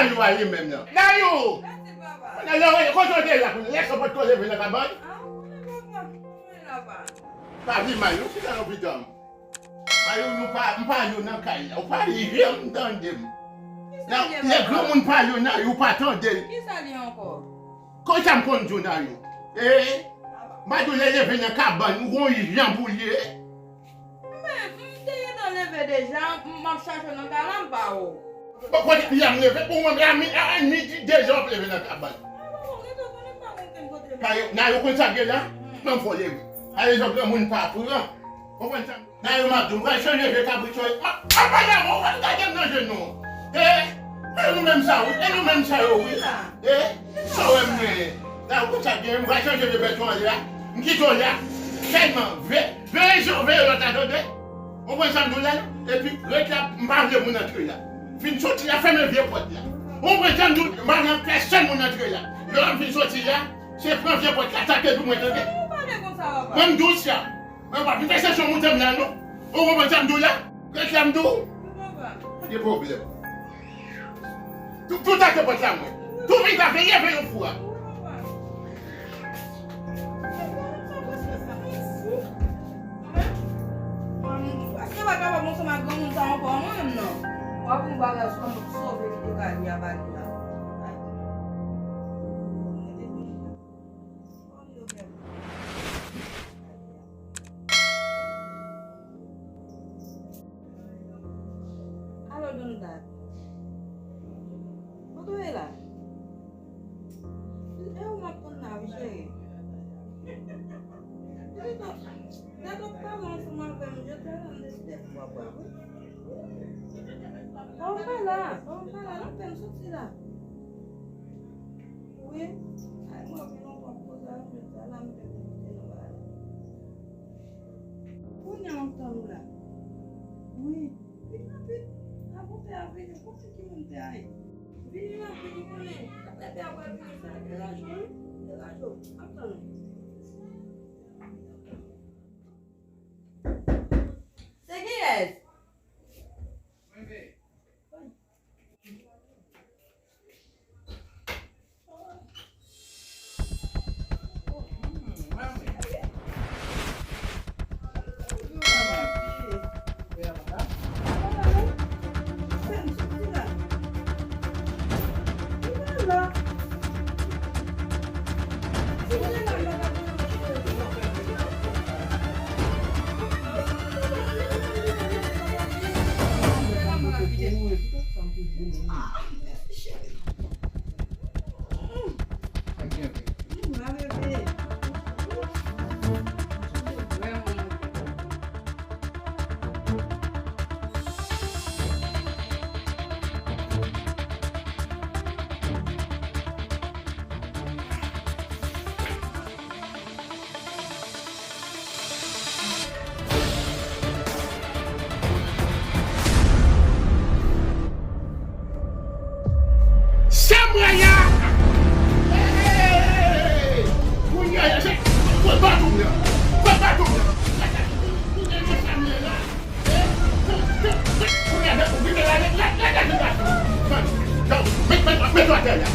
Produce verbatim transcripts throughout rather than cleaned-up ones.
Dayou a li menm nan. Dayou! Mèsi, papa. Kounye a lè w, kote w te ye la kounye a? Lè sa w pa t ko leve nan kabann? Ah, mwen papa. Mwen papa. Pa vin mal, non, chita nan pita m. Dayou, nou pa, m pa yo nan kay la. Ou pa li jan m tande m. Kisa li ye, papa? Lè granmoun pa yo nan yo, ou pa tande l. Kisa li ye ankò? Konsa m konn di w nan yo. Eh, m pa di w lè leve nan kabann, ou gon jan pou l ye. Men, m te gentan leve deja, m ap chache w nan kay la, m pa wè w. Bon, kote piya m leve, pou mwen, a mi-, a, a midi deja w ap leve nan kabann. Nan yo konn sa k gen la, nan fò leve. Ale, jan granmoun pa pran. Konprann sa? Nan yo m ap di w, m pral chanje je kabrit yo. M ap, m ap pale avè w, w ap gade m nan je nou. E, e nou menm sa, wi. E nou menm sa yo, wi. E, sa w wè m genyen. Nan yo konn sa k genyen, m pral chanje je bèt yo anlè a. M kite w la. Sèlman, ve-, Veye je w, veye lòt la, tande. Ou konprann sa m di w la, non? Epi, ret la, m pa vle moun antre la. Fin soti la, fèmen vye pòt la. Ou konprann sa m di w, m pa vle pèsonn moun antre la. Lè m fin soti la, se pran vye pòt la, sa te pou mwen, tande. Ou pale konsa, papa. Mwen m di w sa. Mwen pa vin fè sesyon moute m la, non. Ou konprann sa m di w la? Ret la, m di w. Wi, papa. Pa gen pwoblèm. Tou, tou ake pòt la mwen. Tou vin ta veye, veye yon fou a. Paske pa kapab ansanm ak granmoun sa ankò, mwen menm nan. W ap yon bagay sou mwen sove kite kay li a ba li la. Alo, Don Dad. Kote w ye la? E ou m ap tann la, wi, cheri. Gade w ap pale ansanm avè m, jodi a la, m deside pou w ap wè, wi. Bon, m pa la, bon, m pa la, nan pè m soti la. Wi. Ay, mwen vin nan pòt koze a, jodi a la, m pè m te nan bagay. Kounye a m ap tann ou la. Wi. Vin rapid. Avan pè a vini, ou konnen ki moun pè a ye. Vini rapid, ou konnen. Apre pè a pral vini, fè deraje w, wi. Deraje w. M ap tann ou. Se kiyès? Sa m wè la! Hey! Kounye a, se, kot baton m nan? Kot baton m nan? Kounye a, sa m wè la? Kounye a, ou vin la, la, la, la, la, la, la. Mèt, mèt, mèt ou atè la.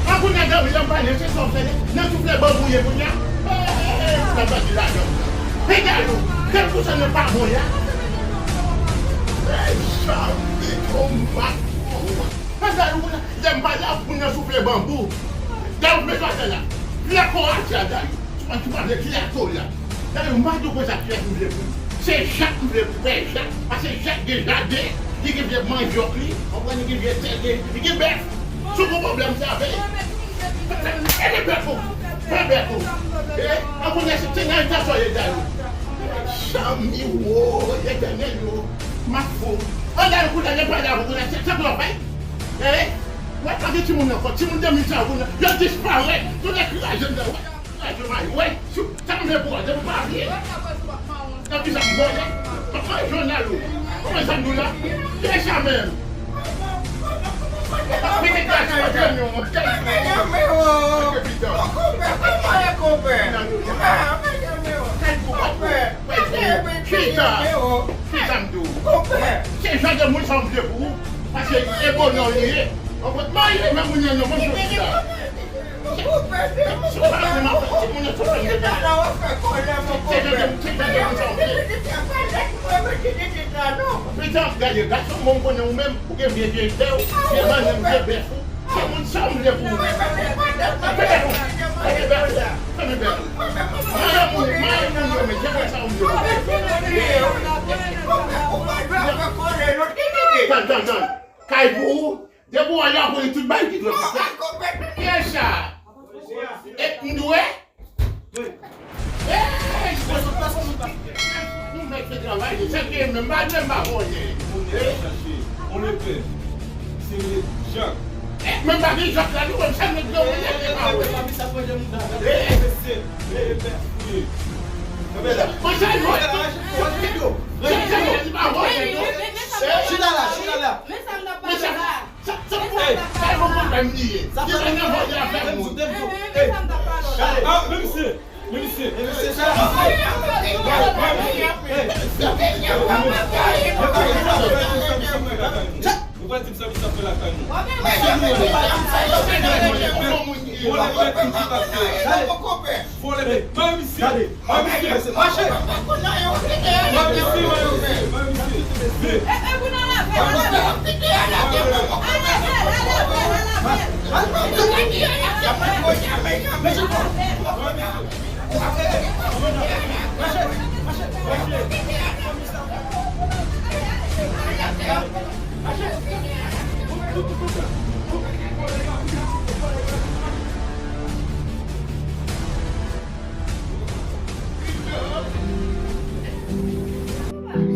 An kounye a, Gabriel, m pale, se sa w fè, nan soufle banbou ye kounye a. Hey, hey, hey, hey, nan bandi ladan. Hey, Gabriel, kèlkeswa nan pa bon ya. Hey, sa vit, oh my God. Pandan nou la, lè m pale a, moun nan soufle banbou. Dayou, mete atè la. Vle kò atè a, Dayou. Ou pa vle vle atè la. Dayou, m pa di w konsa kiyès m vle pou. Se Jak m vle pou, pè Jak. Paske Jak gen jaden, li gen vye mannyòk li, konprann, li gen vye tèt, li gen bèf. Si w gen pwoblèm, se avè l. Fè, fè, fè bèf ou. Fè bèf ou. E, an konnen se, se nan eta sa w ye, Dayou. Zanmi, wo, Letènèl, wo. M ap fou. An, Dayou, kounye a, lè m pale avè w, kounye a, se, se pou w fè. Ey, wè pa gen timoun ankò. Timoun de mil sa yo, yo disparèt. Yo lè kraze m nan. Wè, kraze m ay. Wè, sou, sa m vle pou wè, depi w pa vle. Nan ki sa m vòlè? Papa jounal ou. Kòman sa m dou la? Ki sa menm? Mete gaz, mete myon, mete myon. Mete pita. Kay pou wè. Chita. Chita m di w. Se jan de moun sa m vle pou ou. Paske e bonè w li ye. An fèt, maye, men moun yo, non, mwen jodi la. Si w pa vle m ap fè timoun yo sou fè m de bèl. Chèche de, chèche de moun sa w vle. Pitit, gade, gason bon, m konnen ou menm, ou gen vye, vye dè w, vye bannann, vye bèf ou. Se moun sa w vle pou ou. Fèmen bèl ou. Fèmen bèl ou. Fèmen bèl ou. Maye moun, maye moun yo, men, se mwen sa w vle. Tann, tann, tann. Kay pou ou. Depi w ale apre li tout bagay ki dwe fè. Kèt sa. E m dwe? Ey! Nou mèt fè travay li. Sa ki menm pa dwe m pa konnen. Ou nèg chache. Ou lepè. Se le Jak. Men pa gen Jak la nou menm sa nèg yo ou nèg li pa wè. Mesye, lepè fouye. Mwen sa yo. Chita la, chita la. Men sa m t ap pale la. Sa, sa, ey, sa e yon pwoblèm li ye. Li pa nan vòlè avèk moun. Ey, men misye, men misye. Men misye, sa. Nou pral di m sa misye ap fè lakay nou. Misye nou, nou pral di m sa misye ap fè lakay nou. Bon, lepè ki di pa fè. Fò leve. Bay misye. Gade. Bay misye. Mache. Bay misye, bay misye, bay misye. Vle.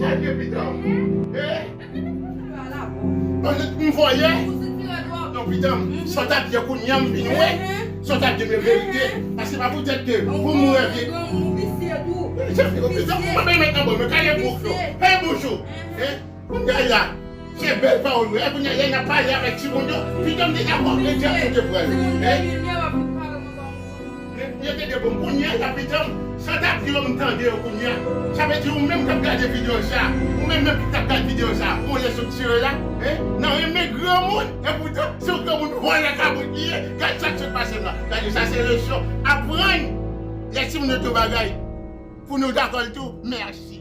Sa gen pitan. Eh? Pandan m voye? Non, pitan, sa w t ap di a kounye a m vin wè. Sa w t ap di a men verite. Paske pa poutèt ke pou m wè vye. Jan fi pitan, mwen pa mèt nan bò, men kale bouk yo. Hey, bonjou. Eh? Kounye a la, se bèl pawòl wi. E kounye a la, n ap pale avèk timoun yo. Pitan m te dakò, men di ap koute pral. Hein? Yo te de bon kounye a, pitan m. Sa t ap di yo, m tande yo kounye a. Sa vle di ou menm k ap gade videyo sa, ou menm menm ki t ap gade videyo sa, ou lè sot tire la, hein? Nan renmen granmoun, e poutan, se yon granmoun vòlè kabrit li ye. Gade sa k sot pase m la. Gade sa, se leson. Aprann lè timoun yo di yon bagay. Pou nou dakò l tou, mèsi.